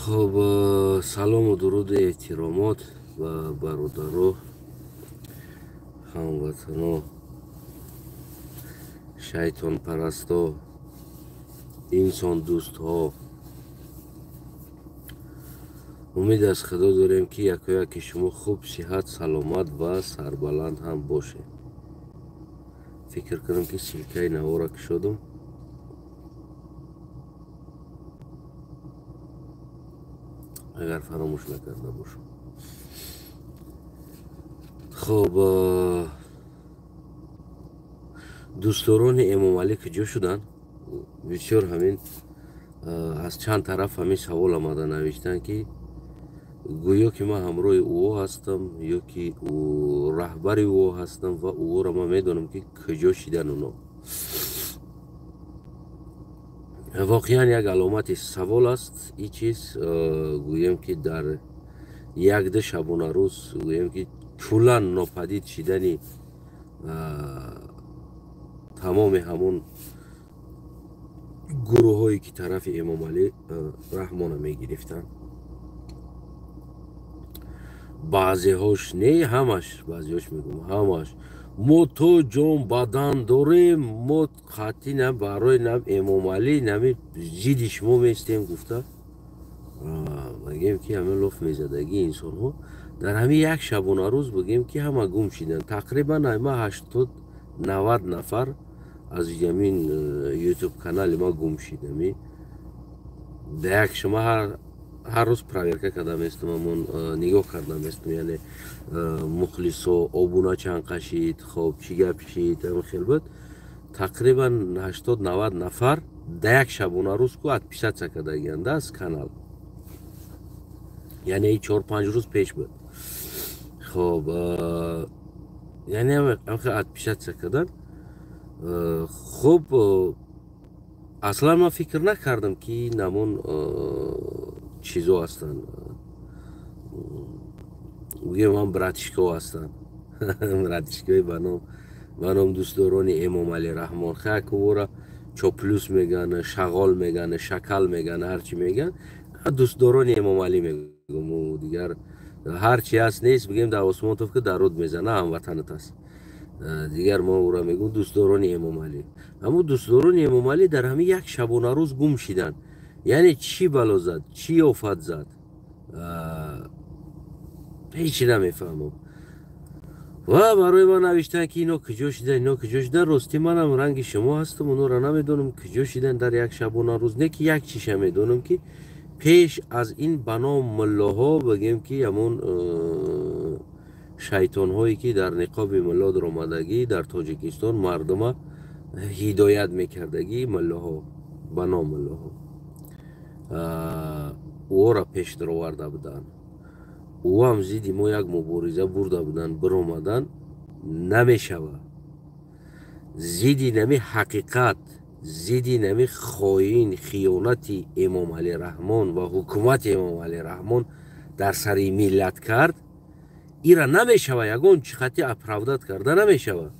Хоб, салому дуруду эҳтиромот ба бародаро, ҳамватано, шайтонпарасто, инсондӯстҳо. Умед аз Худо дорем, ки якояки шумо хуб, сиҳат, саломат ва сарбаланд ҳам бошед. Фикр кунам, ки ссылкаи навора кушодам. Агар фаромӯш накарда бошам. Хоб, дӯстдорони Эмомалӣ куҷо шуданд? Бисёр ҳамин аз чанд тараф ҳамин савол омада навиштанд, ки гӯё ки ман ҳамроҳи ӯ ҳастам ё ки раҳбари ӯ ҳастам ва ӯро ман медонам, ки куҷо шидан оно. Воқеан як аломати савол аст ин чиз. Гӯем, ки дар якду шабонарӯз, гӯем, ки куллан нопадид шидани тамоми ҳамон гурӯҳҳое, ки тарафи Эмомалӣ Раҳмона мегирифтанд, баъзеҳош, не ҳамаш, баъзеҳош мегӯм, ҳамаш мо то ҷон бадан дорем, мо қатъи на барои на Эмомалӣ нами зидди шумо местем гуфта, бигем, ки ҳамин лоф мезадагии инсонҳо дар ҳамин як шабонарӯз, бигем, ки ҳама гум шиданд. Тақрибан ама 80-90 нафар аз ҳамин ютуб канали ма гум шидами. Да як шумо ҳар рӯз проверка карда местум, ҳамон нигоҳ карда местум, яъне мухлисо обуна чанд қашид, хоб, чӣ гап шид, ҳамин хел буд. Тақрибан 80-90 нафар да як шабонарӯз ку отписаться кардагианда аз канал, яъне 4-5 рӯз пеш буд. Хоб, яъне ҳамхел отписаться кардан. Хуб, аслан ман фикр накардам, ки намон чизо ҳастанд, гӯем, ҳам братишкаҳо ҳастанд, братишкаҳои ба ном дӯстдорони Эмомалӣ Раҳмон. Хакувора чоплюс меган, шағол меган, шакал меган, ҳарчи меган, дӯстдорони Эмомалӣ мегум. Дигар ҳарчи ҳаст нест, бигем, дар осмон тоф ки дар руд мезана, ҳамватанат аст. Дигар мо ӯра мегӯм дӯстдорони Эмомалӣ. Аммо дӯстдорони Эмомалӣ дар ҳамин як шабонарӯз гум шиданд. Яъне чӣ бало зад, чӣ офат зад, ҳечи намефаҳмам. Ва барои ман навиштанд, ки ино куҷо шидан, ино куҷо шидан. Ростӣ, манам ранги шумо ҳастам, онора намедонам, куҷо шидан дар як шабонарӯз. Не ки як чиша медонам, ки пеш аз ин ба ном муллоҳо, бигем, ки ҳамон шайтонҳое, ки дар ниқоби мулло даромадагӣ, дар Тоҷикистон мардума ҳидоят мекардагӣ, муллоҳо, ба ном муллоҳо, ӯро пеш дароварда буданд. Ӯ ҳам зидди мо як мубориза бурда буданд, биромадан намешавад. Зидди нами ҳақиқат, зидди нами хоин, хиёнати Эмомалӣ Раҳмон ва ҳукумати Эмомалӣ Раҳмон дар сари миллат кард, ира намешава ягон чихати оправдать карда намешава.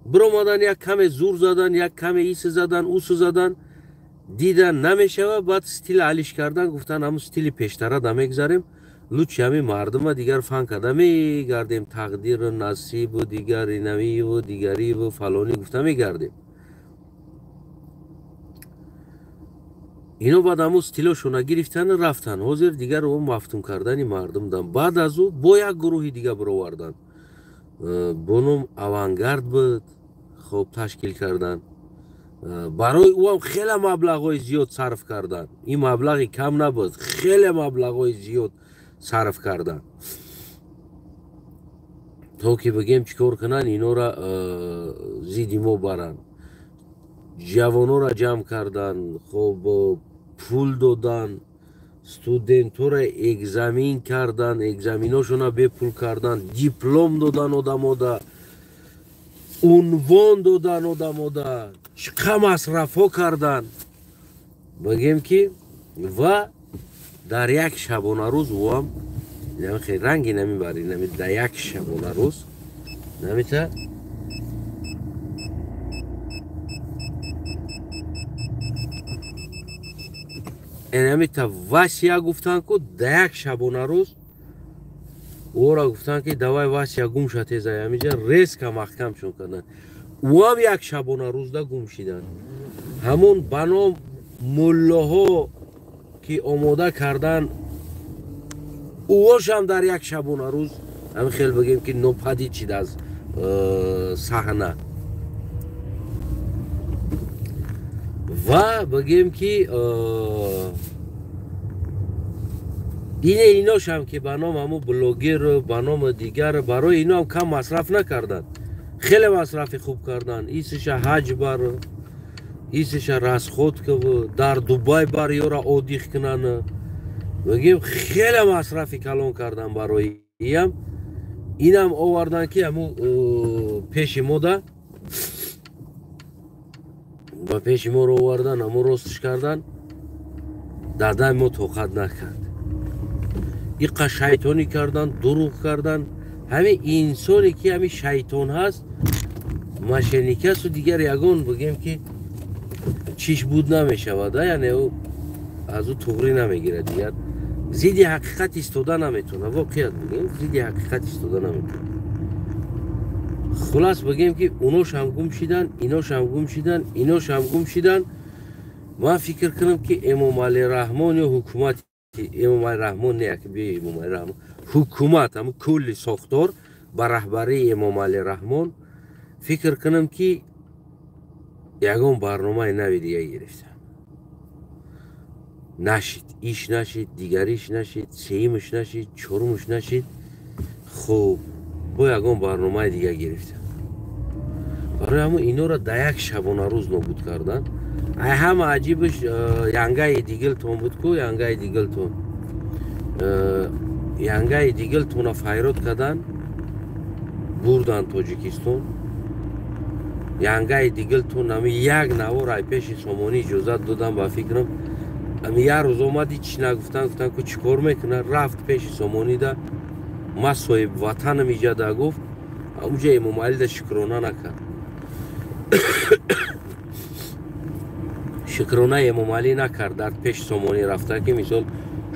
Биромадан, як каме зур задан, як каме иси задан, усу задан, дидан намешава. Баъд стил алиш кардан, гуфтан, ҳамун стили пештара да мегзарем, лучше ҳами мардума дигар фан карда мегардем, тақдиру насибу дигар инамиву дигариву фалонӣ гуфта мегардем. Ино баъд ҳамун стилошона гирифтану рафтан. Ҳозир дигар о мафтун кардани мардум дан. Баъд аз ӯ бо як гурӯҳи дига бироварданд, бо ном Авангард буд. Хоб, ташкил карданд, барои ӯ ҳам хеле маблағҳои зиёд сарф карданд. Ин маблағи кам набуд, хеле маблағҳои зиёд сарф карданд, то ки, бигем, чӣ кор кунанд, инора зидди мо баранд. Ҷавонора ҷамъ карданд, хоб, пул доданд, студентҳоро экзамен карданд, экзаменошона бепул карданд, диплом додан одамода, унвон додан одамода, чӣ қа масрафҳо карданд, бигем, ки ва дар як шабонарӯз ӯам ранги намебари, дар як шабонарӯз намита. Энамита Васия гуфтанд, ку да як шабонарӯз ора гуфтанд, ки давай, Васия, гум ша тезай ҳамиҷа, резко маҳкамшон карданд. Ӯам як шабонарӯзда гум шиданд. Ҳамон ба ном муллоҳо, ки омода кардан, ӯошам дар як шабонарӯз ҳамин хел бигем, ки нопадид шид аз саҳна. Ва бигем, ки ине иношам, ки ба ном ҳамун блогер, ба номи дигар, барои иноам кам масраф накарданд, хеле масрафи хуб карданд. Исиша ҳаҷ бар, исиша расход кав, дар Дубай бар ёра одих кунанд. Бигем, хеле масрафи калон кардан барои иам. Инам овардан, ки ҳамун пеши мода, ба пеши моро овардан, ҳамун ростш кардан. Дадай мо тоқат накард, иқа шайтонӣ кардан, дурӯғ кардан. Ҳамин инсоне, ки ҳамин шайтон ҳаст, мошенникасу дигар ягон, бигем, ки чиш буд намешавад, яъне ӯ аз ӯ туғрӣ намегирад, дигар зидди ҳақиқат истода наметавонад. Воқеият бигем, зидди ҳақиқат истода наметавонад. Хулас, бигем, ки уношам гум шидан, иношам гум шидан, иношам гум шидан. Ман фикр кунам, ки Эмомалӣ Раҳмон ё ҳукумати Эмомалӣ Раҳмон, не, би Эмомалӣ Раҳмон, ҳукумат, ҳамн кулли сохтор ба раҳбарии Эмомалӣ Раҳмон, фикр кунам, ки ягон барномаи нави дига гирифта нашид, иш нашид, дигариш нашид, сеюмш нашид, чорумш нашид. Хуб, бо ягон барномаи дига гирифта. Барои ҳамн инора да як шабонарӯз нобуд кардан. Ай ҳама аҷибаш янгаи дигилтон буд ку, янгаи дигилтон, янгаи дигилтона файрод кардан, бурдан Тоҷикистон. Янгаи дигилтон ами як навор ай пеши Сомонӣ иҷозат додан. Ба фикрам, ами як рӯз омади, чӣ нагуфтан, гуфтан, ку чӣ кор мекунад. Рафт пеши Сомонида, ма соҳиб ватанам иҷада гуфт. Уҷа Эмомалида шукрона накард, шукронаи Эмомалӣ накард. Дар пеши Сомонӣ рафта, ки мисол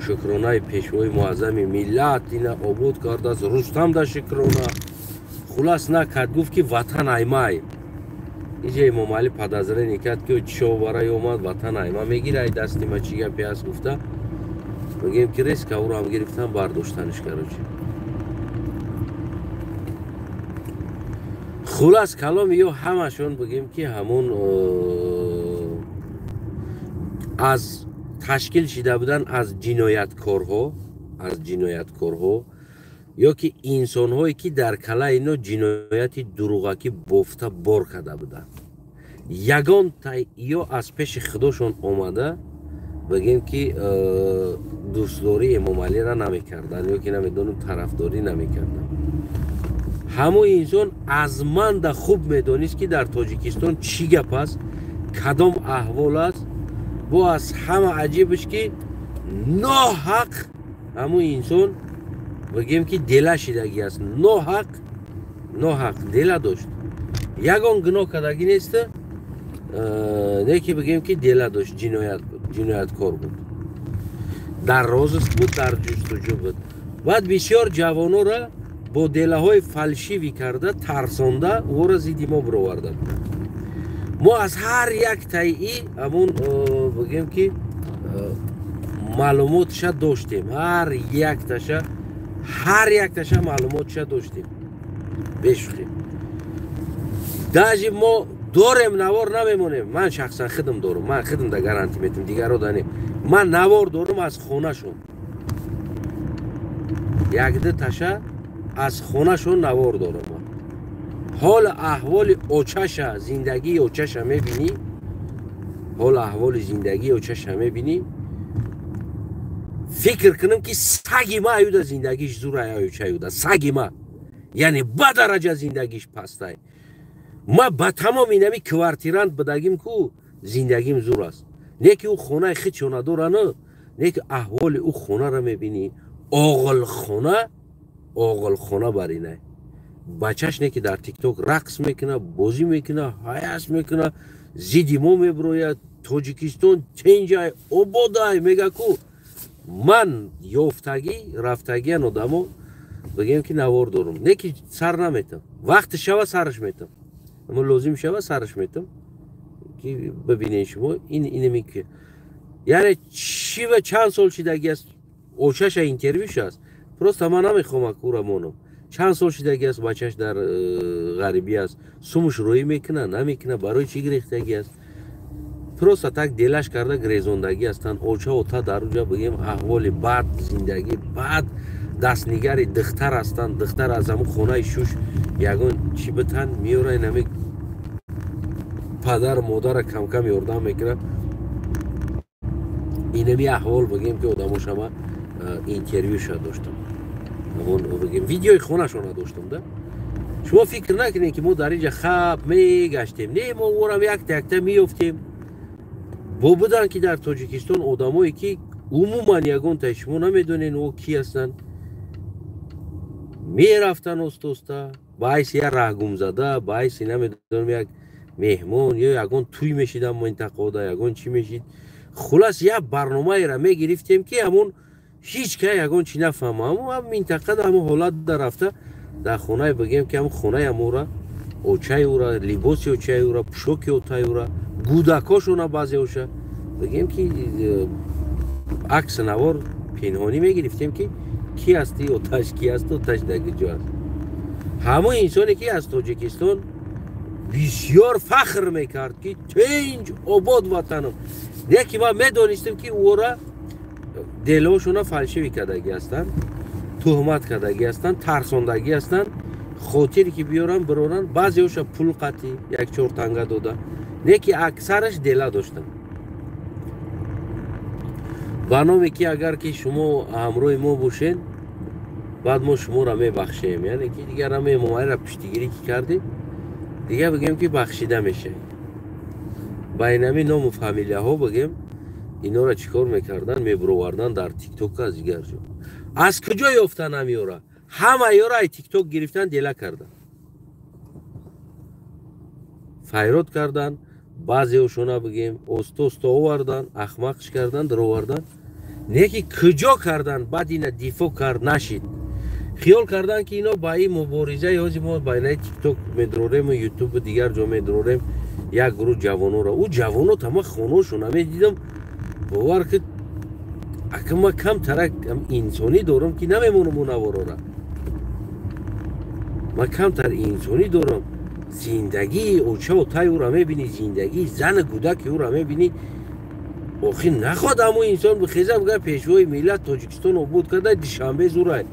шукронаи пешвои муаззами миллат ина обод кардааст, Рустам да шукрона, хулас, накард. Гуфт, ки ватан аймай. Иҷа Эмомалӣ подозрение кард, ки чио барои омад, ватан айма мегира ай дасти ма, чӣ гапе аст гуфта. Мегӯем, ки резко ӯро гирифтан, бардоштаниш. Короче, хулас калом, ё ҳамашон, бигем, ки ҳамун аз ташкил шида будан аз ҷинояткорҳо, аз ҷинояткорҳо ё ки инсонҳое, ки дар калаи ино ҷинояти дуруғакӣ бофта бор карда буданд. Ягон ё аз пеши худошон омада, бигем, ки дӯстдории Эмомалиро намекарданд ё ки намедонам, тарафдорӣ намекарданд. Ҳамон инсон аз манда хуб медонист, ки дар Тоҷикистон чӣ гап аст, кадом аҳвол аст. Бо аз ҳама аҷибаш, ки ноҳақ ҳамон инсон, бигем, ки дела шидагӣ аст. Ноҳақ, ноҳақ дела дошт, ягон гуноҳ кардагӣ нест, не ки бигем, ки дела дошт, ҷиноят буд, ҷинояткор буд, дар розыск буд, дар ҷустуҷӯ буд. Баъд бисёр ҷавонора бо делаҳои фальшивый карда, тарсонда, ӯро зидди мо бироварда. Мо аз ҳар як таи ҳамун, бигем, ки маълумотша доштем, ҳар якташа, ҳар якташа маълумотша доштем, бешӯхӣ. Даже мо дорем, навор намемонем. Ман шахсан худам дорам, ман худам да гарантӣ метам, дигаро да не. Ман навор дорам аз хонашон, якду таша аз хонашон навор дорам. Ҳол аҳволи очаша, зиндагии очаша мебинӣ, ҳол аҳволи зиндагии очаша мебинӣ, фикр кунам, ки саги ма аюда зиндагиш зур аючаюда саги ма, яъне ба дараҷа зиндагиш пастай. Ма ба тамоми нами квартирант будагим ку, зиндагим зур аст. Не ки ӯ хонаи хичо надорана, не ки аҳволи ӯ хонаро мебинӣ, оғилхона, оғилхона бар инай. Бачаш не ки дар Тикток рақс мекуна, бозӣ мекуна, ҳаяс мекуна. Зидди мо меброяд, Тоҷикистон тенҷай, ободай мега ку. Ман ёфтагӣ рафтагиан одамо бигем ки навор дорум, не ки сар наметам, вақти шава сараш метам, аммо лозим шава сараш метам ки бибинед шумо ин инами ки яъне чӣ ва чанд сол шидаги аст, очаша интервюш аст. Просто ман намехоҳам акура монам. Чанд сол шидаги аст, бачаш дар ғарибӣ аст, сумуш рӯӣ мекуна, намекуна, барои чӣ гирехтагӣ аст? Просто так делаш карда грезондагӣ ҳастанд. Оча ота дар уҷа бигем аҳволи бад, зиндагӣ бад, дастнигари духтар ҳастанд. Духтар аз ҳамун хонаи шуш ягон чӣ битан меёра, инами падару модара камкам ёрдам мекунад. Инами аҳвол бигем ки одамошама интервюша доштам, ҳамон бигем видеои хонашона доштам да. Шумо фикр накунед ки мо дар инҷа хаб мегаштем, не, мо орам якта якта меёфтем. Бо будан ки дар Тоҷикистон одамое ки умуман ягонтаи шумо намедонед о ки ҳастанд, мерафтан оста-оста ба ҳайси як раҳгумзада, ба ҳайси намедонам як меҳмон ё ягон тӯй мешидам минтақода, ягон чӣ мешид. Хулас як барномаеро мегирифтем ки ҳамон ҳеҷ кай ягон чӣ нафаҳма, ҳамон минтақада ҳамон ҳолат да рафта дар хонаи бигем ки ҳамон хонаи ҳамора, очаи ӯра, либоси очаи ӯра, пӯшоки отаи ӯра, гӯдакошона баъзеоша бигем ки акси навор пинҳонӣ мегирифтем ки ки ҳасти оташ, ки аст оташ, дар куҷо аст. Ҳамон инсоне ки аз Тоҷикистон бисёр фахр мекард ки тинҷ обод ватанам, не ки ман медонистем ки ӯра делошона фалшивӣ кардагӣ ҳастанд, туҳмат кардагӣ ҳастанд, тарсондагӣ ҳастанд, хотире ки биёранд бироранд. Баъзеоша пул қатӣ як чор танга дода, не ки аксараш дела доштанд. Ба номе ки агар ки шумо ҳамроҳи мо бошед, баъд мо шуморо мебахшем, яъне ки дигар ҳама Эмомалиро пуштигирӣ ки кардем, дигар бигем ки бахшида мешавем. Ба инами ному фамилияҳо бигем инора чӣ кор мекарданд, мебуроварданд дар тикток аз дигар ҷо. Аз куҷо ёфтан ҳамиёра? Ҳама ёра ай тикток гирифтан, дела кардан, файрод кардан, баъзеошона бигем оста-оста овардан, ахмақш кардан, даровардан. Не ки куҷо кардан, баъд ина дифоъ кард нашид. Хиёл кардан ки ино ба ин муборизаи ҳози мо ба инаи тикток медрорему ютубу дигар ҷо медрорем як гурӯҳ ҷавонора. Ӯ ҷавоно тама хоношона медидам, бовар ки ака ман камтарак инсонӣ дорам ки намемонам ӯ наворора. Ман камтар инсонӣ дорам. Зиндагии оча отай ӯра мебинӣ, зиндагии зану гӯдаки ӯра мебинӣ. Охир нахоҳад ҳамон инсон бихеза бигӯяд пешвои миллат Тоҷикистон обод карда, Душанбе зурай.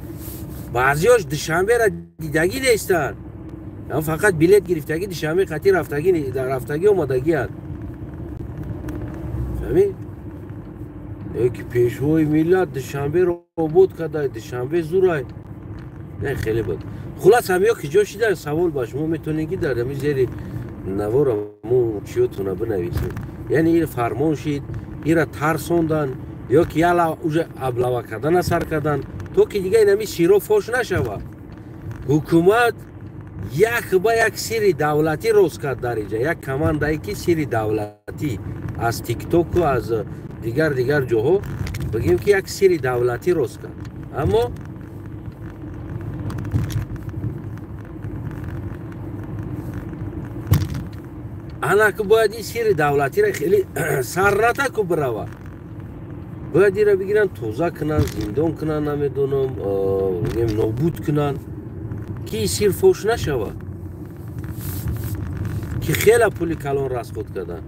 Баъзеҳош Душанберо дидагӣ нестанд, ам фақат билет гирифтагӣ Душанбе қатӣ рафтагӣ омадагианд. Фаҳмӣ? Ки пешвои миллат Душанберо обод карда, Душанбе зурай. Не, хеле бад. Хулас ҳамиё ки ҷо шидан, савол ба шумо метавонед ки дар ҳамин зери навора мо чиётона бинависед. Яъне ир фармон шид, ира тарсондан ё ки яла уже аблава кардана сар кардан, то ки дига инами сиро фош нашава. Ҳукумат як ба як сири давлатӣ рост кард дар инҷа, як командае ки сири давлатӣ аз тиктоку аз дигар дигар ҷоҳо бигем ки як сири давлатӣ рост кард. Аммо анаку бояд ин сири давлатиро хеле сарната ку бирава. Бояд ира бигиранд, тоза кунанд, зиндон кунанд, намедонам, бигем нобуд кунанд, ки сир фош нашава, ки хеле пули калон расход карданд.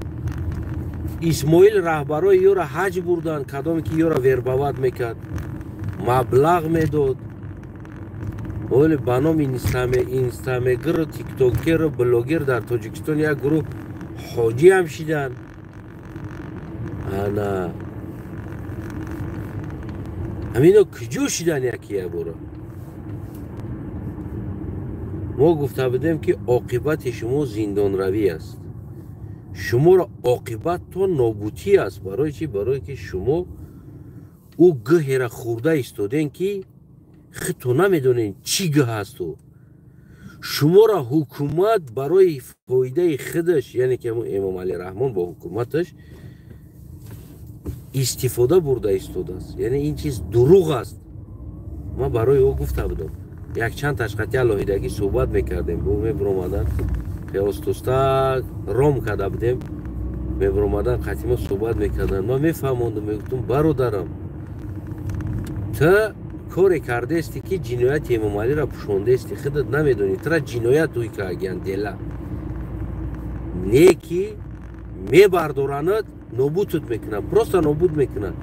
Исмоил раҳбарои ёра ҳаҷ бурданд, кадоме ки ёра вербоват мекард, маблағ медод. Оле ба номи инстамегиру тиктокеру блогер дар Тоҷикистон як гурӯҳ ҳоҷӣ ҳам шиданд. Ана ҳамино куҷо шидан яки як бора? Мо гуфта будем ки оқибати шумо зиндонравӣ аст. Шуморо оқибаттон нобудӣ аст. Барои чӣ? Барое ки шумо ӯ гӯҳеро хӯрда истодем ки худто намедонед чӣ гӯҳ аст ӯ. Шуморо ҳукумат барои фоидаи худаш, яъне ки ҳамун Эмомалӣ Раҳмон бо ҳукуматаш истифода бурда истодааст. Яъне ин чиз дурӯғ аст. Ман барои ӯ гуфта будам. Якчанд ташқати алоҳидагӣ суҳбат мекардем, бо мебиромадан, остоста ром карда будем, мебиромадан, қатъи мо суҳбат мекарданд. Ман мефаҳмондам, мегуфтам: бародарам, ту коре кардаести, ки ҷинояти Эмомалиро пӯшондаести, худат намедонӣ, тура ҷиноят ӯй кагиян дела не ки мебардоранад, нобудтут мекунанд, просто нобуд мекунанд,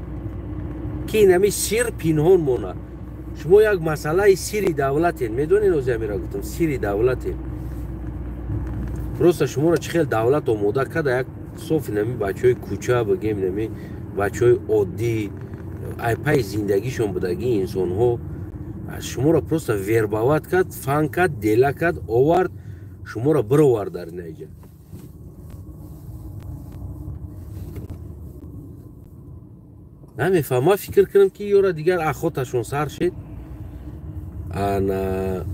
ки инами сир пинҳон монад. Шумо як масъалаи сири давлатен, медонед, ози амира гуфтам, сири давлатен. Просто шуморо чӣ хел давлат омода карда, як соф инами бачаҳои кӯча бигем, инами бачаҳои оддӣ, айпаи зиндагишон будагии инсонҳо, шуморо просто вербовать кард, фан кард, дела кард, овард, шуморо бировард дар инаиҷа. Намефаҳмам, ман фикр кунам, ки ёра дигар ахоташон сар шед. Ана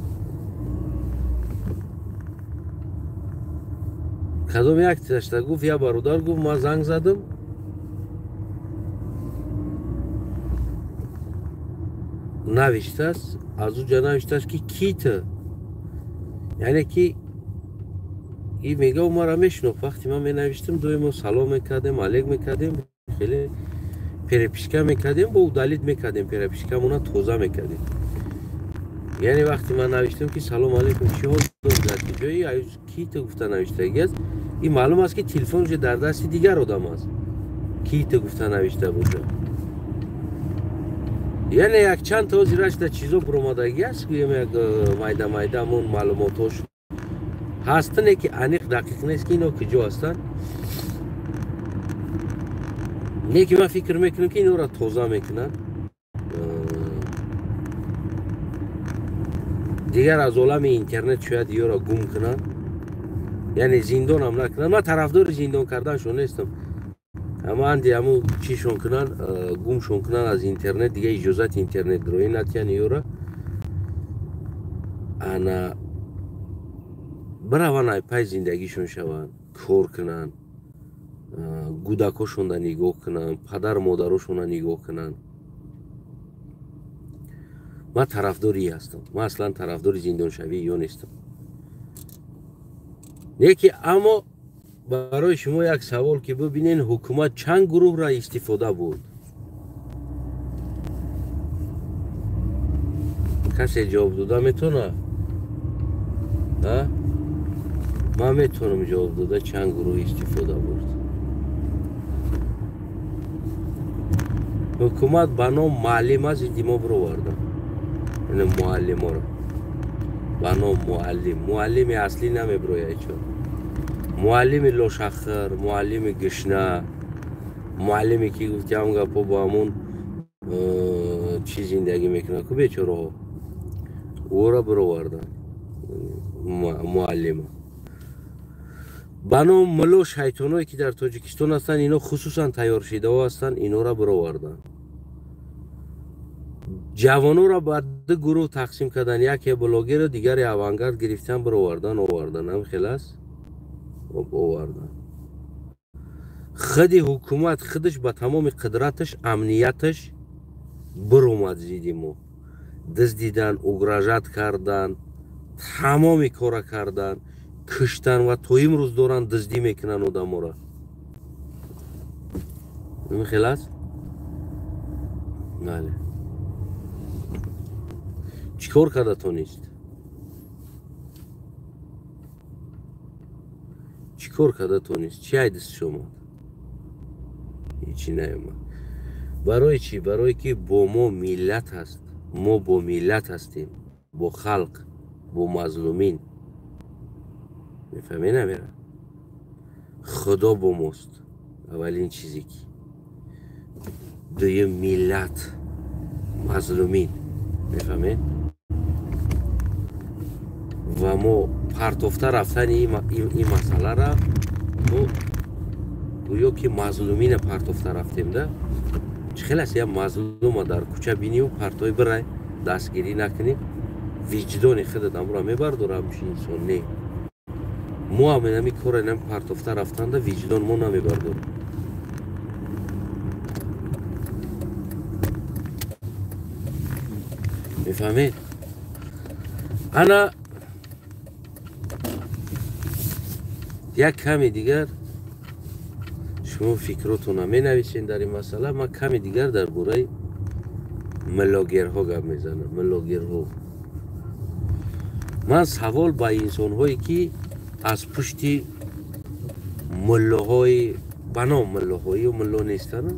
кадом як ташта гуфт, я бародар гуфт, ман занг задам, навиштааст, аз ӯ ҷа навиштааст, ки ки ту, яъне ки и мега, маро мешинохт. Вақте ман менавиштам, доимо салом мекардем, алек мекардем, хеле переписка мекардем, бо удалить мекардем, перепискамона тоза мекардем. Яъне вақте ман навиштам, ки салом алейкум, чӣ ҳол дорӣ, дар куҷои, ки ту гуфта навиштагӣ аст. Ин маълум аст, ки телефон уже дар дасти дигар одам аст, ки ту гуфта навишта бошад. Яъне якчанд то зирашда чизо буромадагӣ аст, гӯем, як майда майда ҳамон маълумотҳош ҳастане, ки аниқ дақиқ нест, ки ино куҷо ҳастанд. Не ки ман фикр мекунам, ки инора тоза мекунанд, дигар аз олами интернет шояд ёро гум кунанд, яъне зиндонам накунанд. Ман тарафдори зиндон карданшон нестам, ама анди ҳамун чишон кунанд, гумшон кунанд аз интернет, дига иҷозати интернет роӣ натиҳанд ёра. Ана бираванд, айпай зиндагишон шаванд, кор кунанд, гудакошонда нигоҳ кунанд, падару модарошонда нигоҳ кунанд. Ман тарафдори ҳастам, ман аслан тарафдори зиндоншавии ё нестам. Не ки аммо барои шумо як савол, ки бибинен, ҳукумат чанд гурӯҳра истифода бурд? Касе ҷавоб дода метавонад? Ман метавонам ҷавоб дода, чанд гурӯҳ истифода бурд. Ҳукумат ба ном муаллима зидди мо бироварда, яъне муаллиморо ба ном муаллим. Муаллими аслӣ намебирояд чо, муаллими лошахир, муаллими гишна, муаллиме ки гуфти ҳам гапо бо ҳамун чӣ зиндагӣ мекунад ку бечораҳо, ӯро бировардан муаллима. Ба ном мулло шайтоное, ки дар Тоҷикистон ҳастанд, ино хусусан тайёршидаҳо ҳастанд, инора бироварданд. Ҷавононро ба ду гурӯҳ тақсим карданд, яке блогеру, дигаре авангард гирифтан, бировардан, овардан. Ҳам хел аст, овардан. Худи ҳукумат худаш ба тамоми қудраташ, амнияташ биромад зидди мо, дуздидан, угрожать кардан, тамоми кора кардан, куштан ва то имрӯз доранд дуздӣ мекунанд одаморо. Ин хел аст. Бале, чӣ кор карда тонист, чӣ кор карда тонист? Чӣ ай дастиш омад? Ҳечи наомад. Барои чӣ? Барое ки бо мо миллат ҳаст, мо бо миллат ҳастем, бо халқ, бо мазлумин. Мефаҳмед намера? Худо бо мост, аввалин чизе ки, дуюм миллат, мазлумин, мефаҳмед? Ва мо партофта рафтани ин масъалара, мо гӯё ки мазлумина партофта рафтем да. Чӣ хел аст, як мазлума дар кӯча биниву партои бирай, дастгирӣ накунӣ? Виҷдони худат амро мебардора ҳамчун инсон? Не. Мо ҳам инами кора инами партофта рафтанда виҷдон мо намебардорем. Мефаҳмед? Ана як ками дигар шумо фикротонро менависед дар ин масъала. Ман ками дигар дар бораи миллогерҳо гап мезанам. Миллогерҳо. Ман савол ба инсонҳое ки аз пушти муллоҳои ба ном муллоҳои мулло нестанд,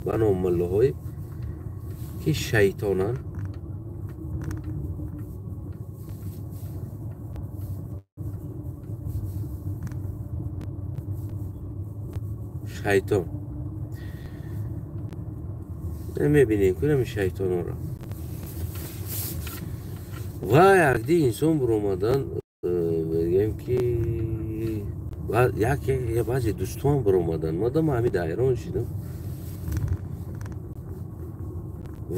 ба ном муллоҳое ки шайтонанд, шайтон мебинем кунами шайтонҳоро. Ва якди инсон биромадан мегӯем ки баъзе дӯстон биромадан, мадам ҳамин ҳайрон шидам.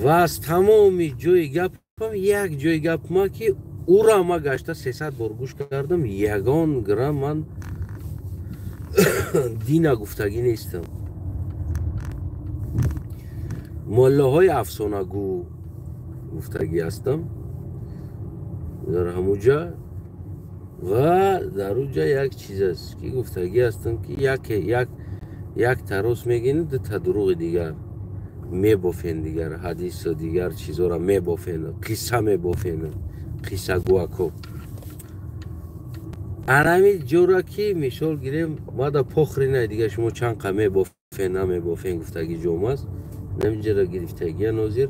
Ва аз тамоми ҷои гапам як ҷои гапма ки ура ма гашта 300 бор гӯш кардам, ягон грамм ман дина гуфтагӣ нестам. Моллаҳои афсонагӯ гуфтагӣ ҳастам дар ҳамуҷа. Ва дар уҷа як чиз аст ки гуфтагӣ ҳастам ки як тарос мегирем, дута дурӯғи дигар мебофен, дигар ҳадису дигар чизоро мебофен, қисса мебофен, қиссагӯако. Анами ҷора ки мисол гирем, мада похри най дигар шумо чанд қа мебофен намебофен гуфтагӣ ҷом аст. Намиҷара гирифтагия нозир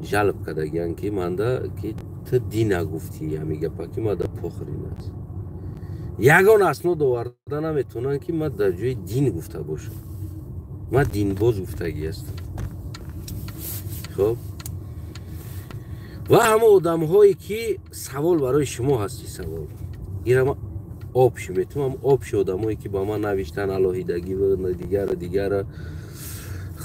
жалб кардагиян ки манда ки ту дина гуфтӣ ҳами гапа ки мада похрин аст. Ягон аснод оварда наметавонанд ки ман дар ҷои дин гуфта бошам. Ман динбоз гуфтагӣ ҳастам. Хоб, ва ҳама одамҳое ки савол барои шумо ҳасти, савол ира ман обши метавонам, обши одамое ки ба ман навиштан алоҳидагӣ ва дигара дигара,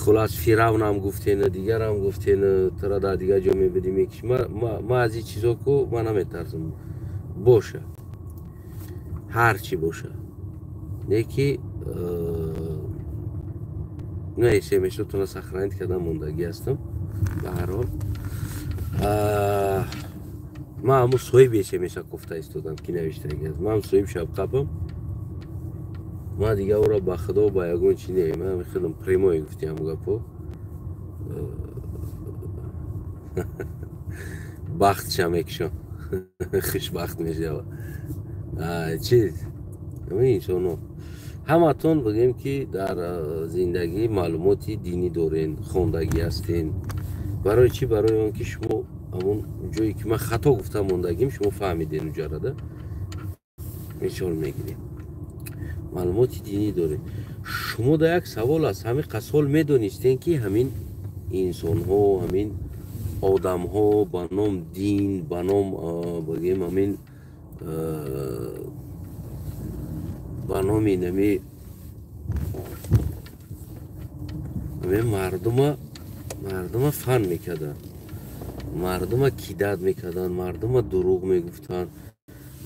хулас фиравнам гуфтена, дигарам гуфтена, тура дар дигар ҷо мебудӣ мекиш. Ма аз ин чизо ку ман наметарсам. Боша, ҳар чӣ боша, не ки на смсотона сохранить кардан мондагӣ ҳастам. Ба ҳар ҳол ман ҳамун соҳиби смса кофта истодам ки навиштагӣ аст. Ман соҳиб шабқапам, ман дигар ӯро ба худо ба ягон чи не, ман худам прямой гуфтиам гапо. Бахтша мекушам, хушбахт мешава. Чиз ҳамин инсонҳо ҳаматон бигӯем ки дар зиндагӣ маълумоти динӣ дорен, хондагӣ ҳастен. Барои чӣ? Барои он ки шумо ҳамон ҷое ки ман хато гуфта мондагим, шумо фаҳмиден уҷарада. Мисол мегирем, маълумоти динӣ доред. Шумо дар як савол аст, ҳамин қасол медонистен ки ҳамин инсонҳо, ҳамин одамҳо ба ном дин, ба ном бигӯем ҳамин ба номи нами ҳамин мардума фан мекарданд, мардума кидат мекарданд, мардума дурӯғ мегуфтанд,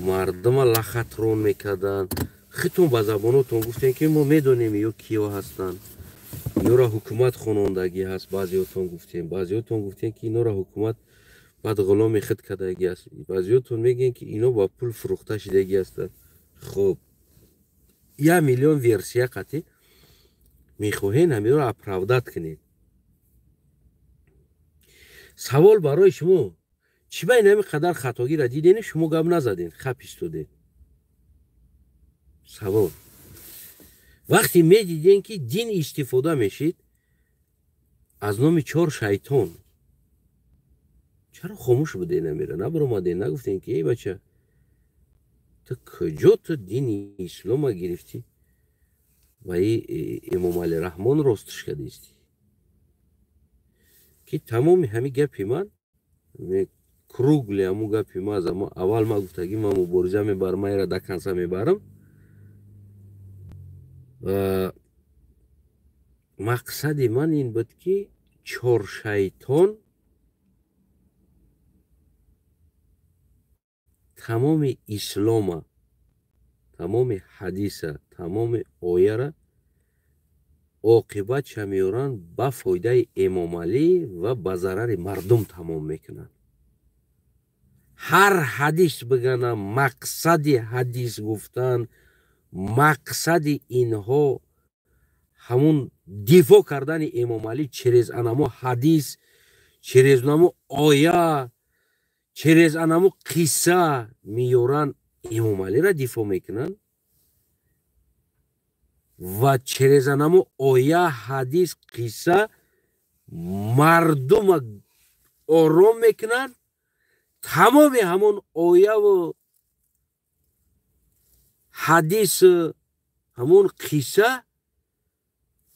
мардума лахатрон мекарданд. Хитон ба забонотон гуфтем ки мо медонем ё киё ҳастанд, инора ҳукумат хонондагӣ ҳаст. Баъзеотон гуфтем, баъзеотон гуфтем ки инора ҳукумат баъд ғуломи худ кардагӣ аст. Баъзеотон мегӯянд ки ино ба пул фурӯхта шидагӣ ҳастанд. Хуб, 1 миллион версия қатӣ мехоҳен ҳаминро оправдат кунед. Савол барои шумо: чӣ ба ин ҳамин қадар хатогиро диден, шумо гап назаден, хап истодед? Савол: вақте медидем ки дин истифода мешид аз номи 4 шайтон, чаро хомӯш буден? Амира набаромаден, нагуфтен ки эй бача, ту куҷо ту дини ислома гирифтӣ ва Эмомалӣ Раҳмон ростш кардистӣ? Ки тамоми ҳамин гапи ман кругли ҳамун гапи ман аз аввал ман гуфтагӣ ман мубориза мебарам, ман ира до конца мебарам. Мақсади ман ин буд ки 4 шайтон Тамоми ислома, тамоми ҳадиса, тамоми ояра оқибатша меоранд ба фоидаи Эмомалӣ ва ба зарари мардум тамом мекунанд. Ҳар ҳадис бигана, мақсади ҳадис гуфтан, мақсади инҳо ҳамун дифоъ кардани Эмомалӣ через анамо ҳадис, через анамо оя, через анамо қисса меёранд, Эмомалиро дифоъ мекунанд ва через анамо оя, ҳадис, қисса мардума ором мекунанд. Тамоми ҳамон ояву ҳадис, ҳамон қисса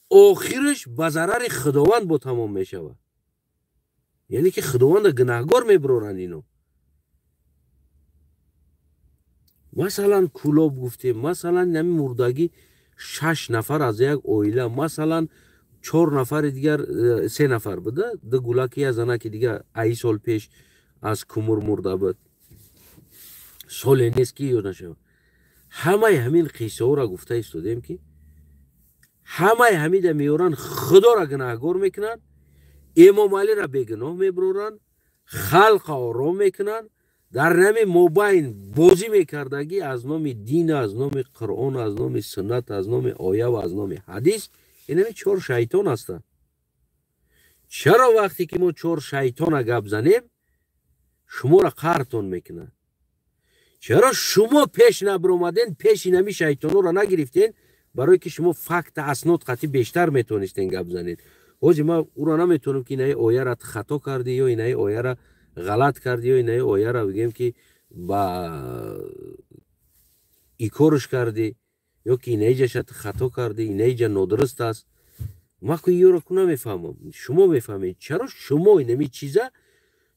охираш ба зарари Худованд бо тамом мешавад. Яъне ки Худованда гунаҳгор мебароранд ино. Масалан, Кӯлоб гуфтем, масалан, нами мурдагӣ 6 нафар аз як оила, масалан, 4 нафари дигар, 3 нафар буда, ду гулаки я занаки дигар ай сол пеш аз кумур мурда буд. Соле нест ки ёд нашавад. Ҳамаи ҳамин қиссаҳоро гуфта истодем, ки ҳамаи ҳамида меоранд, Худоро гунаҳгор мекунанд, Эмомалиро бегуноҳ мебароранд, халқа ором мекунанд. Дар нами мобайн бозӣ мекардагӣ аз номи дин, аз номи Қуръон, аз номи суннат, аз номи оя ва аз номи ҳадис, инами 4 шайтон ҳастанд. Чаро вақте ки мо 4 шайтона гап занем, шуморо қаҳртон мекунад? Чаро шумо пеш набаромаден, пеши нами шайтонҳоро нагирифтен, барое ки шумо факта аснод қатъи бештар метавонистен гап занед? Ҳозир ман ӯро наметавонам, ки инаи ояра хато кардӣ ё инаи ояра ғалат кардӣ ё инаи ояра бигем, ки ба икорш кардӣ ё ки инаи ҷаша хато кардӣ, инаи ҷа нодуруст аст. Ман ку ёро ку намефаҳмам, шумо мефаҳмед. Чаро шумо инами чиза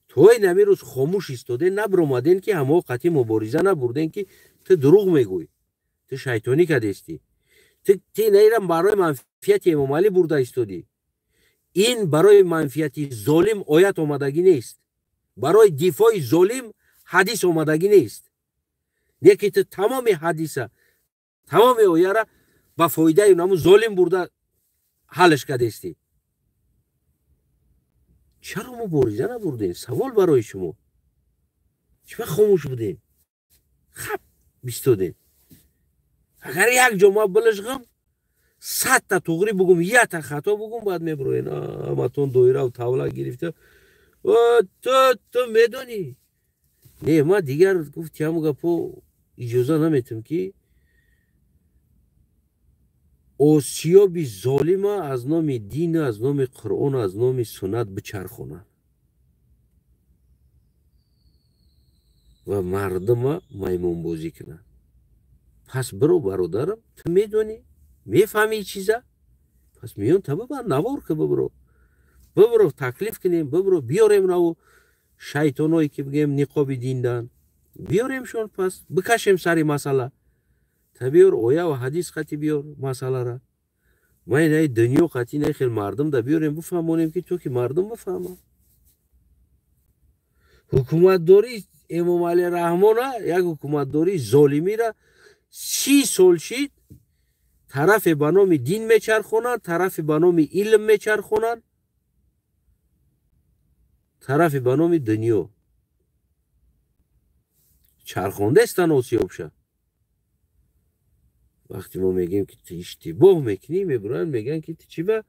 то инами рӯз хомӯш истоден, набаромаден, ки ҳамао қатъи мубориза набурден, ки ту дурӯғ мегӯй, ту шайтонӣ кардестӣ, ту инаира барои манфиати Эмомалӣ бурда истодӣ? Ин барои манфиати золим оят омадагӣ нест, барои дифои золим ҳадис омадагӣ нест. Не ки ту тамоми ҳадиса, тамоми ояра ба фоидаи наму золим бурда ҳалш кардестӣ. Чаро мубориза набурдем? Савол барои шумо. Чиба хомӯш будем? Хап бистодем. Агар як ҷо ма билишғам, 100 та туғрӣ бугум, якта хато бугум, баъд мебироен ҳаматон доираву тавла гирифта. Ту медонӣ? Не, ман дигар гуфти ҳамун гапо иҷоза наметам, ки осиёби золима аз номи дин, аз номи Қуръон, аз номи суннат бичархонанд ва мардума маймунбозӣ кунанд. Пас биро, бародарам, ту медонӣ, мефаҳмӣ чиза, пас миён та бибар, навор ки бибиро, бибиро, таклиф кунем, бибиро, биёрем наву шайтоное ки бигем ниқоби диндан, биёремшон, пас бикашем сари масъала. Та биёр оя ва ҳадис қати биёр масъалара. Ма инаи дунё қати инаи хел мардум да биёрем, бифаҳмонем, ки то ки мардум бифаҳмад. Ҳукуматдории Эмомалӣ Раҳмона як ҳукуматдории золимира 30 сол шид, тарафе ба номи дин мечархонанд, тарафе ба номи илм мечархонанд, тарафе ба номи дунё чархондаестан осиёбша. Вақте мо мегӯем, ки ту иштибоҳ мекунӣ, мебуранд, мегӯянд, ки ту чӣ ба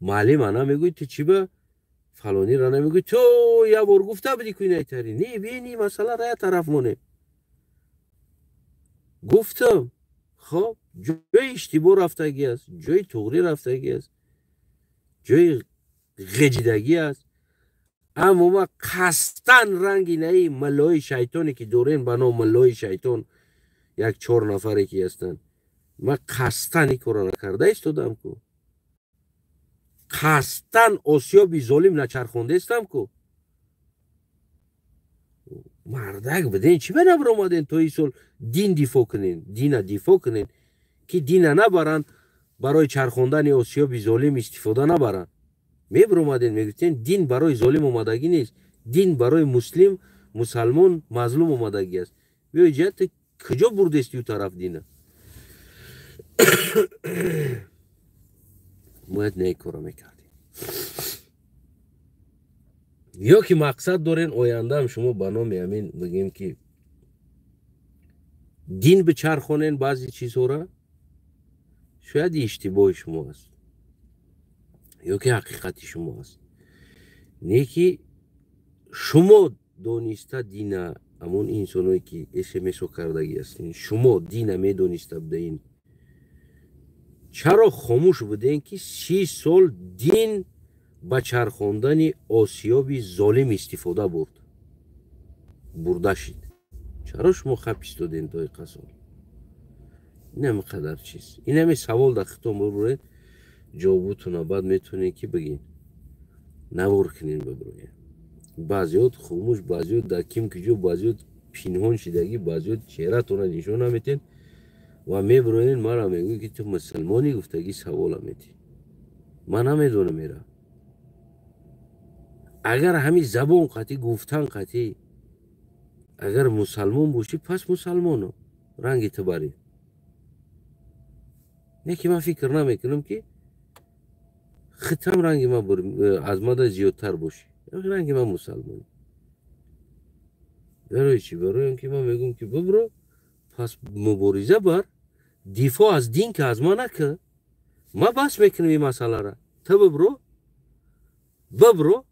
муаллима намегӯӣ, ту чӣ ба фалонира намегӯӣ, ту як бор гуфта будӣ ку инайтари. Не, биёни масъаларо як тараф монем. Гуфтам, хоб, ҷои иштибоҳ рафтагӣ аст, ҷои туғрӣ рафтагӣ аст, ҷои ғеҷидагӣ аст. Аммо ма қасдан ранги наи муллои шайтоне, ки дорем ба ном муллои шайтон, як 4 нафаре ки ҳастанд, ман қасдан ин корро накарда истодам ку, қасдан осиёби золим начархондаистам ку. Мардак биден, чӣ ба набаромаден то ин сол дин дифоъ кунен, дина дифоъ кунен, ки дина набаранд, барои чархондани осиёби золим истифода набаранд? Мебаромаден, мегуфтен, дин барои золим омадагӣ нест, дин барои муслим, мусалмон, мазлум омадагӣ аст. Биё иҷа, ту куҷо бурдести ӯ тараф дина? Бояд не кора мекардем. Ё ки мақсад дорен ояндаам шумо ба номи ҳамин бигем ки дин бичархонен баъзе чизҳоро, шояд иштибоҳи шумо аст ё ки ҳақиқати шумо аст. Не ки шумо дониста дина, ҳамон инсоное ки смсо кардагӣ ҳастин, шумо дина медониста будаин, чаро хомӯш будем ки 30 сол дин ба чархондани осиёби золим истифода бурд, бурда шид? Чаро шумо хап истодем то иқа сол? Инами қадар чиз, инами савол дар хитон бибуред, ҷавобутона баъд метавонед ки бигин, навор кунен, бибуроед. Баъзеҳот хомӯш, баъзеҳот дар ким киҷо, баъзеҳот пинҳон шидагӣ, баъзеҳот чеҳратона нишон наметен ва мебуроен, мара мегӯй ки ту мусулмонӣ, гуфтагӣ савола метӣ. Ман намедонам ера. Агар ҳамин забон қатӣ гуфтан қатӣ агар мусалмон бошӣ, пас мусалмоно ранги ту барӣ. Не ки ман фикр намекунам ки хитам ранги ман аз мада зиёдтар бошӣ, ранги ман мусалмонӣ. Барои чӣ? Барои он ки ман мегӯям ки бибро, пас мубориза бар, дифоъ аз дин ки аз ман накӣ, ман бас мекунам ин масъалара. Ту бибро, бибро,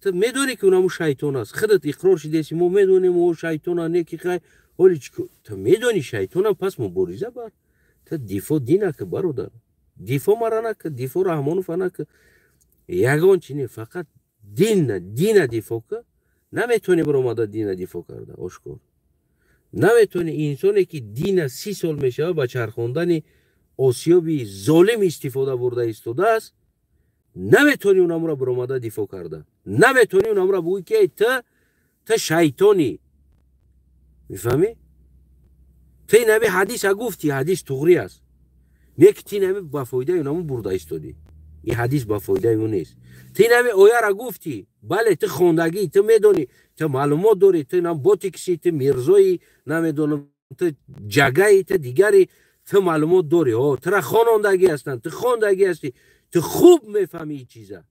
ту медонӣ ки унаму шайтон аст, худат иқрор шидаси, мо медонем о шайтона, не ки хай ҳоли ту медонӣ шайтона, пас мубориза бар, ту дифоъ дин накӣ, бародар, дифоъ мара накӣ, дифоъ Раҳмонова накӣ, ягон чи не, фақат динна, дина дифоъ кӣ. Наметавонӣ биромада дина дифоъ карда, ошкор наметавонӣ. Инсоне ки дина 30 сол мешавад ба чархондани осиёби золим истифода бурда истодааст, наметавонӣ унамура биромада дифоъ карда, наметавонӣ унамура бугӯӣ ки ту шайтонӣ. Мефаҳмӣ? Ту инами ҳадиса гуфтӣ, ҳадис туғрӣ аст, не ки ту инами ба фоидаи унаму бурда истодӣ, ин ҳадис ба фоидаи ӯ нест. Ту инами ояра гуфтӣ, бале, ту хондагӣ, ту медонӣ, ту маълумот дорӣ, ту нам ботиксӣ, ту мирзои, намедонам, ту ҷагаи, ту дигари, ту маълумот дорӣ, о тура хонондагӣ ҳастанд, ту хондагӣ ҳастӣ, ту хуб мефаҳмӣ ин чиза,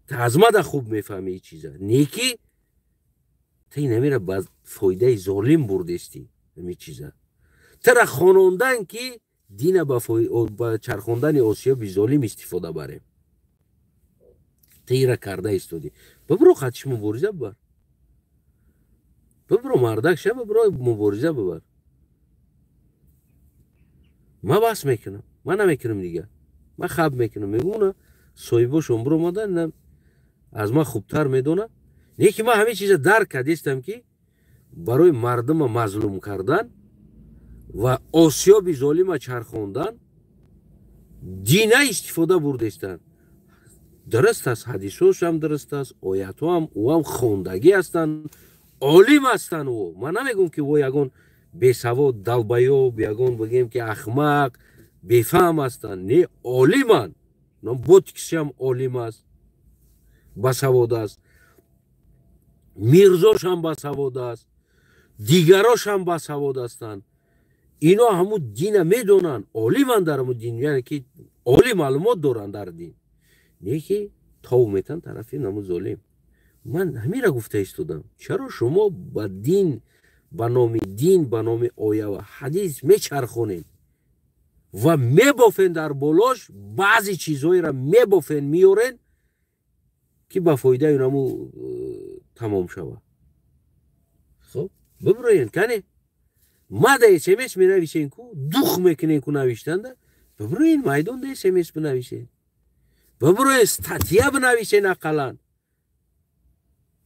ту аз мада хуб мефаҳмӣ ин чиза, не ки ту инамира ба фоидаи золим бурдестӣ ҳамин чиза. Тура хонондан ки дина ба чархондани осиёби золим истифода барем, ту ира карда истодӣ. Бибро, хатиш мубориза бибар, бибро, мардак ша, бибро, мубориза бибар. Ман бас мекунам, ман намекунам дигар, ман хаб мекунам, мегӯм уна соҳибошон биромада аз ман хубтар медонад. Не ки ман ҳамин чиза дарк кардистам ки барои мардума мазлум кардан ва осиёби золима чархондан дина истифода бурдестанд. Дуруст аст, ҳадисҳошам дуруст аст, оятҳоам ӯам хондагӣ ҳастанд, олим ҳастанд. Ӯ ман намегӯм ки ӯ ягон бесавод, далбаёб, ягон бигем ки ахмақ, бефаҳм ҳастанд. Не, олиманд. Ботиксиам олим аст, басавод аст, мирзошам басавод аст, дигарошам басавод ҳастанд. Ино ҳамун дина медонанд, олиманд дар ҳамун дин, яъне ки оли маълумот доранд дар дин. Не ки тов метан тарафи намун золим. Ман ҳамира гуфта истодам. Чаро шумо ба дин, ба номи дин, ба номи оя ва ҳадис мечархонед ва мебофен дар болош баъзе чизҳоеро мебофен, меорен ки ба фоидаи наму тамом шавад. Хоб, биброен, кане мада смс менависен ку, дух мекунен ку навиштанда, биброен майдонда смс бинависен, биброен статья бинависен ақаллан.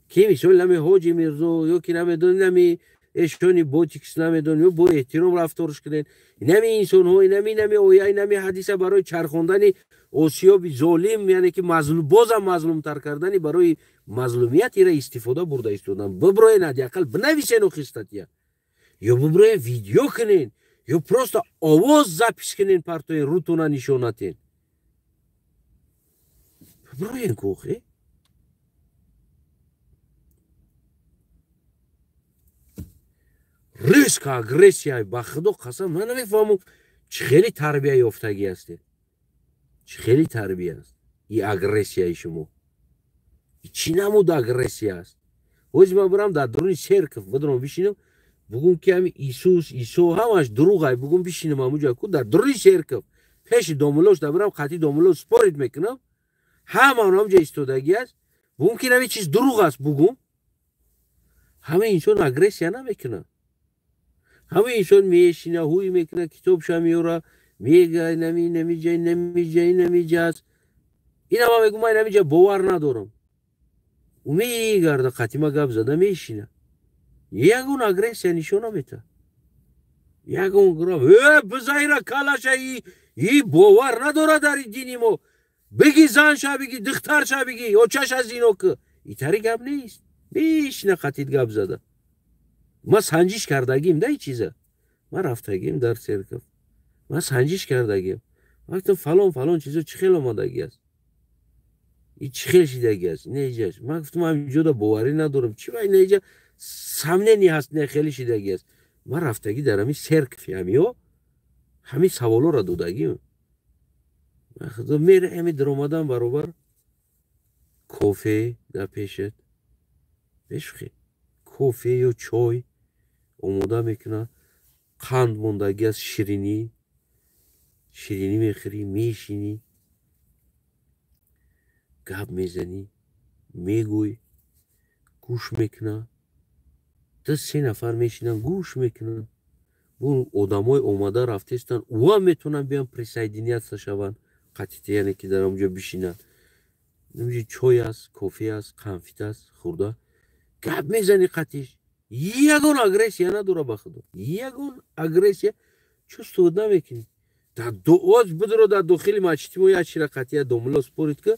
Ки мисол нами Ҳоҷи Мирзо ё ки намедонӣ нами эшони ботикс намедонӣ, ё бо эҳтиром рафторш кунен. Инами инсонҳо, инами оя, инами ҳадиса барои чархондани осиёби золим, яъне ки бозам мазлумтар кардани барои мазлумият ира истифода бурда истодан. Биброен ҳадди ақал бинависен охи статья, ё биброен видео кунен, ё просто овоз запис кунен, партоен, рутона нишонатен. Биброен ку охи. Резко агрессия. Ба Худо қасам, ман намефаҳмам, чӣ хели тарбия ёфтагӣ ҳастед, чӣ хели тарбия аст и агрессияи шумо, чӣ намуд агрессия аст? Ҳози ман бирам дар дуруни церковь бидурам, бишинам, бугум, ки ҳами Исус, Исо ҳамаш дурӯғай, бугум, бишинам ҳамуҷа ку дар дуруни церковь пеши домулош да бирам, қатъи домуло спорить мекунам, ҳама ҳамҷа истодагӣ аст, бугум, ки нами чиз дурӯғ аст, бугум, ҳама инсон агрессия намекунад. Ҳама инсон мешина, ҳуй мекуна, китобша меёра, мега, нами намиҷа, намиҷа, намиҷа аст. Ина ман мегум, ман намиҷа бовар надорам. Ӯ мегарда, қатима гап зада мешина, ягон агрессия нишон намета, ягон грам э бизайра калаша и бовар надорад дар дини мо, биги занша, биги духтарша, биги очаша зино ки, итари гап нест. Мешина, қатид гап зада. Ман санҷиш кардагим да и чиза, ман рафтагим дар церковь, ман санҷиш кардагим. Гуфтам, фалон фалон чизо чӣ хел омадагӣ аст и чӣ хел шидагӣ аст, неҷаш? Ман гуфтам, ман ҷода боварӣ надорам, чӣ вай неҷа сомнение ҳаст, не хеле шидагӣ аст. Ман рафтагӣ дар ҳами церковь ҳамиё ҳамин саволоро додагим. Мере, ҳами даромадан баробар кофе дар пешат, бешухӣ, кофе ё чой омода мекунад, қанд мондагӣ аст, ширинӣ, ширинӣ мехӯрӣ, мешинӣ, гап мезанӣ, мегӯй, гӯш мекунад. Ду се нафар мешинанд, гӯш мекунанд. Одамои омада рафтестанд, ӯам метавонанд биён присоединяться шаванд қатите, яъне ки дар онҷо бишинанд. Чой аст, кофе аст, конфет аст, хӯрда гап мезанӣ қатиш. Ягон агрессия надора, ба Худо, ягон агрессия чувствовать намекунӣ. Оз бидро дар дохили мачити мо як чира қатия домуло спорить ка,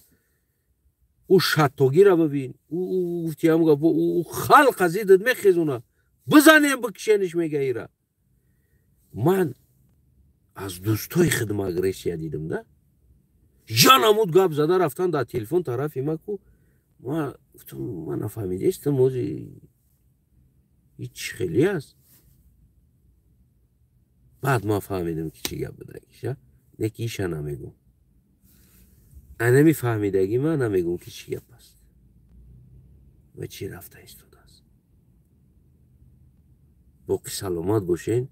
ӯ шаттогира бибин, ӯ гуфти ҳам гап, ӯ халқ аз идат мехезуна, бизанем, бикшениш, мега ира. Ман аз дӯстои худм агрессия дидам да, ҷанамуд гап зада рафтан дар телефон тарафи ма ку. Ма гуфтам, ман нафаҳмидаистам, ози ҳеч хеле аст. Баъд ман фаҳмидам, ки чӣ гап будагиша, не ки иша намегум, анами фаҳмидагӣ ман намегум, ки чӣ гап аст ва чӣ рафта истодааст. Боқӣ саломат бошен.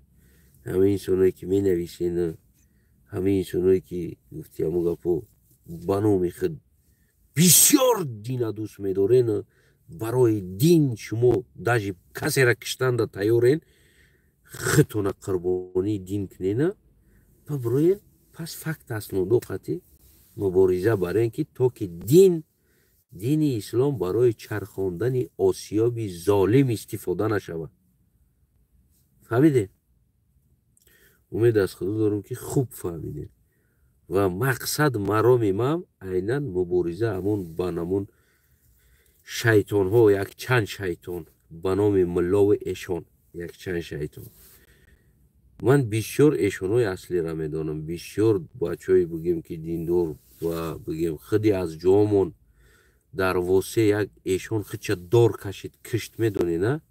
Ҳамаи инсоное, ки менависен, ҳамаи инсоное, ки гуфти ҳамо гапо, ба номи худ бисёр дина дӯст медорен, барои дин шумо даже касера киштанда тайёрен, худтона қурбонии дин кунена, биброен, пас факт аснодо қати мубориза барен, ки то ки дин, дини ислом барои чархондани осиёби золим истифода нашавад. Фаҳмидем? Умед аз Худо дорам, ки хуб фаҳмидем. Ва мақсад, мароми ман айнан мубориза ҳамон ба намун шайтонҳо, якчанд шайтон ба номи муллову эшон, якчанд шайтон. Ман бисёр эшонҳои аслиро медонам, бисёр бачаҳое, бигем, ки диндор ва бигем, худи аз ҷомон дар восе як эшон худша дор кашид, кишт, медонед, на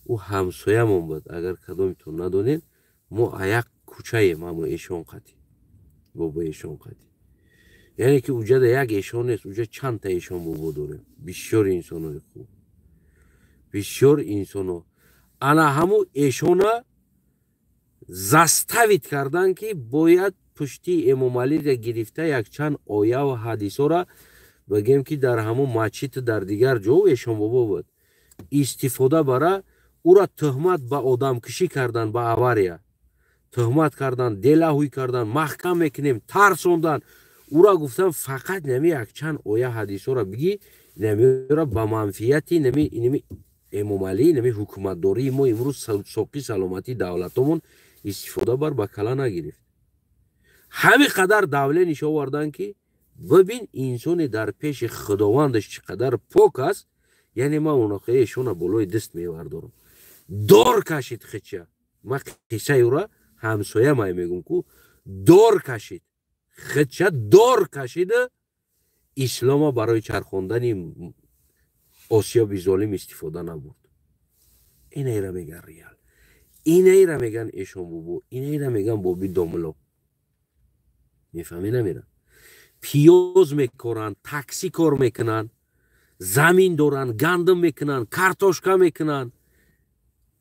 ӯ ҳамсоямон буд. Агар кадомитон надонед, мо аяк кӯчаем ҳамо эшон қатӣ, бобо эшон қатӣ. Яъне ки уҷада як эшон нест, уҷа чандта эшон бобо дорем, бисёр инсонои хуб, бисёр инсоно. Ана ҳаму эшона заставить кардан, ки бояд пушти Эмомалиро гирифта, якчанд ояву ҳадисҳоро бигем, ки дар ҳамон масҷиду дар дигар ҷо эшон бобо буд, истифода бара, ӯра тӯҳмат ба одамкушӣ кардан, ба авария тӯҳмат кардан, делаҳуй кардан, маҳкам мекунем, тарсондан ӯра. Гуфтан, фақат нами якчанд оя ҳадисҳоро бигӣ, намеро ба манфиати нами Эмомалӣ, нами ҳукуматдории мо имрӯз, соқи саломатии давлатомон истифода бар, ба кала нагирифт. Ҳамин қадар давлениш овардан, ки бибин, инсоне дар пеши Худовандаш чӣ қадар пок аст. Яъне ман онахои эшона болои даст мевардорам. Дор кашид хича, ман қиссаи ӯра ҳамсоямай мегум ку, дор кашид хича, дор кашида, ислома барои чархондани осиёби золим истифода набурд. Инайра меган реал. Инаира меган эшон бобо, инаира меган боби домло. Мефаҳмӣ намера? Пиёз мекоранд, такси кор мекунанд, замин доранд, гандум мекунанд, картошка мекунанд.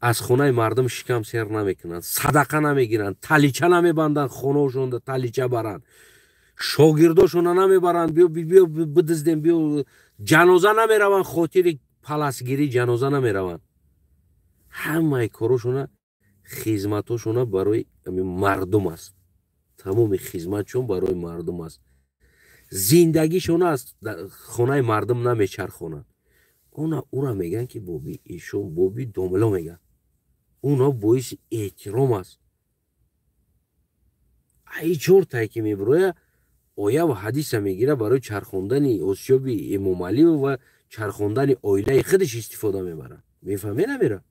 Аз хонаи мардум шикам сер намекунанд, садақа намегиранд, талича намебанданд, хонаошонда талича баранд, шогирдошона намебаранд, биё биё бидиздем, биё ҷаноза намераванд, хотири паласгирӣ ҷаноза намераванд. Ҳамаи корошона, хизматошона барои мардум аст. Тамоми хизматшон барои мардум аст. Зиндагишона аз хонаи мардум намечархонанд. Она ура мегӯянд, ки боби эшон, боби домло мегӯянд. Уно боиси эҳтиром аст. Ай чортае ки мебироя, оя ва ҳадиса мегира, барои чархондани осиёби Эмомалӣ ва чархондани оилаи худаш истифода мебарад. Мефаҳме намера?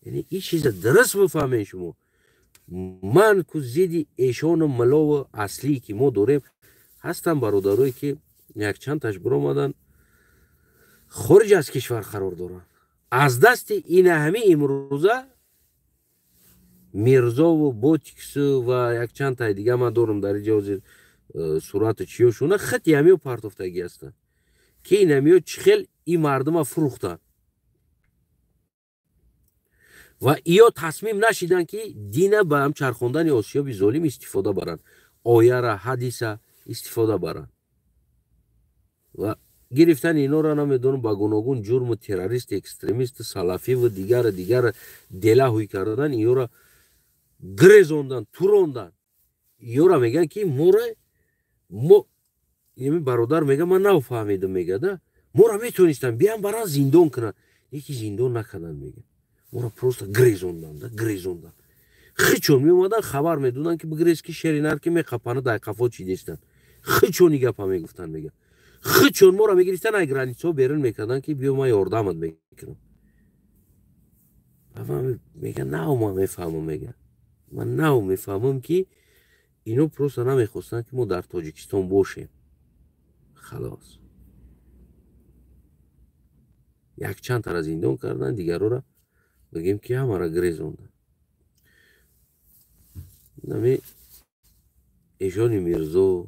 Яъне ин чиза дуруст бифаҳмен шумо. Ман ку зидди эшону милову аслие ки мо дорем ҳастам, бародарое ки якчандташ биромаданд, хориҷ аз кишвар қарор доранд. Аз дасти ина ҳами имрӯза Мирзову Ботиксу ва якчандтаи дига ман дорам дар инҷа ҳозир сурату чиёшуна хати ҳамиё партофтагӣ ҳастанд, ки ин ҳамиё чӣ хел ин мардума фурӯхтанд ва иё тасмим нашиданд, ки дина ба ҳам чархондани осиёби золим истифода баранд, ояра, ҳадиса истифода баранд ва гирифтани инора намедонам ба гуногун ҷурму террорист, экстремист, салафиву дигара дигара дела ҳуй кардан, иёра гирезондан, турондан. Иёра мегӯянд, ки мора мо ими бародар мега, ман нафаҳмидам, мега, мора метонистанд биям баран зиндон кунанд, яки зиндон накарданд, мега, мора просто гирезондан, да, гирезондан. Хичон меомадан, хабар медоданд, ки бигирез, ки шери нар ки меқапана дар қафо чидестанд. Хичони гапа мегуфтанд, мега. Хичон мора мегирифтан, ай границаҳо берун мекарданд, ки биё, ман ёрдамат мекунам. Мега, нав ман мефаҳмам, мега, ман нав мефаҳмам, ки ино просто намехостанд, ки мо дар Тоҷикистон бошем. Халос, якчанд тара зиндон карданд, дигарора бигем, ки ҳамара гирезонданд. Нами эшони Мирзо,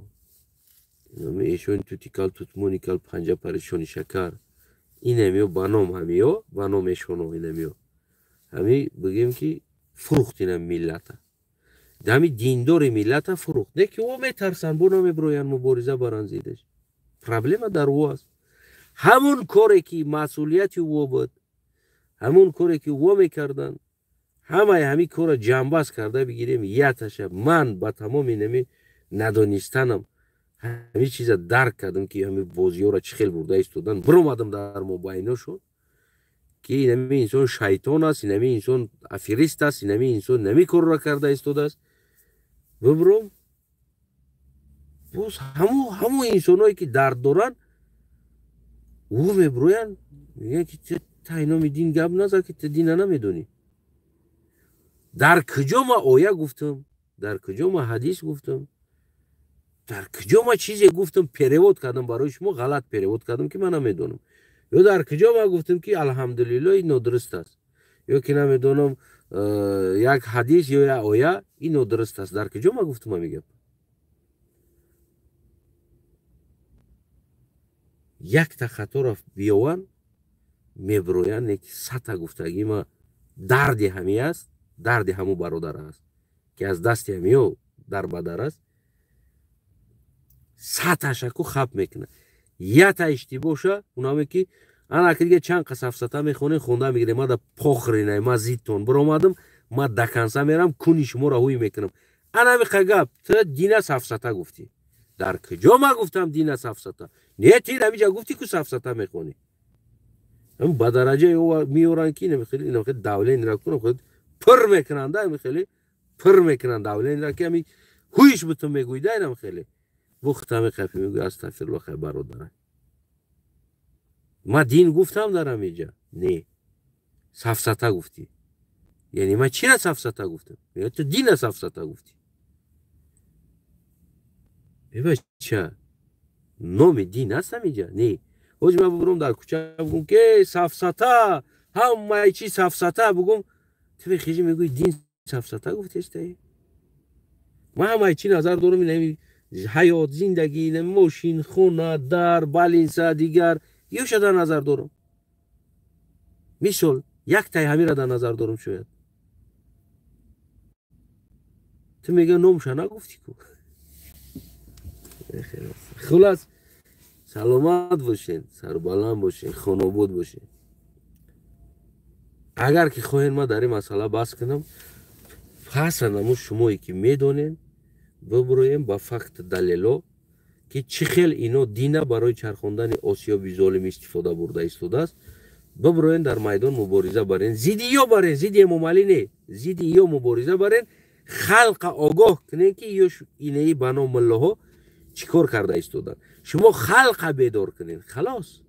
нами эшони тутикал, тутмоникал, панҷа паришони шакар, инамиё ба ном ҳамиё, ба ном эшоно, инамиё ҳами бигем, ки фурӯхт ина миллата, ҳами диндори миллата фурӯхт. Не ки ӯ метарсанд, бо намебироянд мубориза баранд зидаш. Проблема дар ӯ аст. Ҳамун коре ки масъулияти ӯ буд, ҳамун коре ки ӯ мекарданд, ҳамаи ҳамин корро ҷамъбаст карда бигирем яташа. Ман ба тамоми нами надонистанам ҳамин чиза дарк кардам, ки ҳамин бозиёро чӣ хел бурда истодан. Биромадам дар мобайношон, ки инами инсон шайтон аст, инами инсон аферист аст, инами инсон нами корро карда истодааст. Бибиром, боз ҳамун инсоное ки дард доранд, ӯ мебироянд, мегӯянд, ки тай номи дин гап назар, ки ту дина намедонӣ. Дар куҷо ма оя гуфтам? Дар куҷо ма ҳадис гуфтам? Дар куҷо ма чизе гуфтам, перевод кардам барои шумо, ғалат перевод кардам, ки ман намедонам? Ё дар куҷо ма гуфтам, ки алҳамдулилло, ин нодуруст аст, ё ки намедонам, як ҳадис ё як оя ин нодуруст аст? Дар куҷо ма гуфтам ҳамин гап? Якта хаторо биёванд, мебироянд, не ки сата гуфтагӣ ма. Дарди ҳами аст, дарди ҳамун бародар аст, ки аз дасти ҳамиё дар бадар аст. Саташаку хап мекунад, ята иштибоша унаме, ки ана ки дига чанд қа сафсата мехонем, хонда мегирем. Мада похринай, ма зидтон биромадам, ма даканса мерам, куни шуморо ҳуй мекунам. Ана миқа гап, ту дина сафсата гуфтӣ. Дар куҷо ма гуфтам дина сафсата? Не, ти рамиҷа гуфтӣ, ку сафсата мехонӣ. Ба дараҷае меоранд, ки хеле давлениро кунам, пур мекунанд, хеле пур мекунанд давлениро, ки ами ҳуиш бутун мегӯида, инам хеле бухта меқапи, мегӯи астағфирулло. Хай, бародара, ма дин гуфтам дар ҳамиҷа? Не, сафсата гуфтӣ. Яъне ман чира сафсата гуфтам? Ту дина сафсата гуфтӣ. Бача, номи дин аст ҳамиҷа? Не, ҳоҷи ман бубурам дар кӯча, бугум, ки сафсата, ҳамаи чи сафсата бугум. Ту мехезӣ, мегӯи, дин сафсата гуфтестаи. Ман ҳамаи чӣ назар дорам: инами ҳаёт, зиндагӣ, инами мошин, хона, дар балинса, дигар ёша дар назар дорам. Мисол, яктаи ҳамира дар назар дорам. Шояд ту мега, номша нагуфтӣ ку. Хулас, саломат бошен, сарбаланд бошен, хонобод бошен. Агар ки хоҳед, ман дар ин масъала баҳс кунам, пас анамо шумое ки медонен, бибуроем ба факт, далело, ки чӣ хел ино дина барои чархондани осиёби золим истифода бурда истодааст. Бибуроен, дар майдон мубориза барен, зидди ё барен, зидди Эмомалӣ не, зидди ё мубориза барен, халқа огоҳ кунен, ки ё инаи ба ном муллоҳо чӣ кор карда истоданд. Шумо халқа бедор кунен, халос.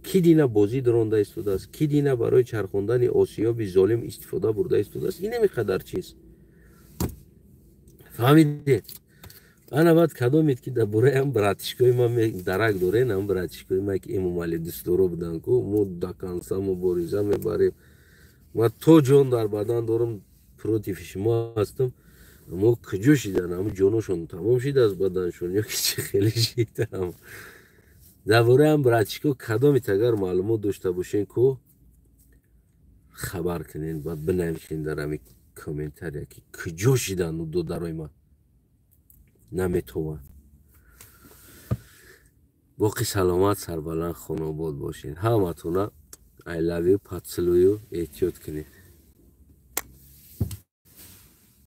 Ки дина бозӣ дуронда истодааст, ки дина барои чархондани осиёби золим истифода бурда истодааст, инами қадар чиз фаҳмидед. Ана баъд кадомед, ки дар бораи ҳам братишкои ман дарак дорен, ҳам братишкои ман, ки Эмомалӣ дӯстдоро буданд ку, мо до конца мубориза мебарем. Ман то ҷон дар бадан дорам, против шумо ҳастам. Мо куҷо шидан? Ҳам ҷоношон тамом шид аз баданшон ё ки чӣ хеле шидам? Дар бораи ҳам братишко кадомит агар маълумот дошта бошен ку, хабар кунен, баъд бинависен дар ҳами комментария, ки куҷо шидан додарои ман наметованд. Боқӣ саломат, сарбаланд, хонобод бошед ҳаматона. I love you, поцелую. Эҳтиёт кунед.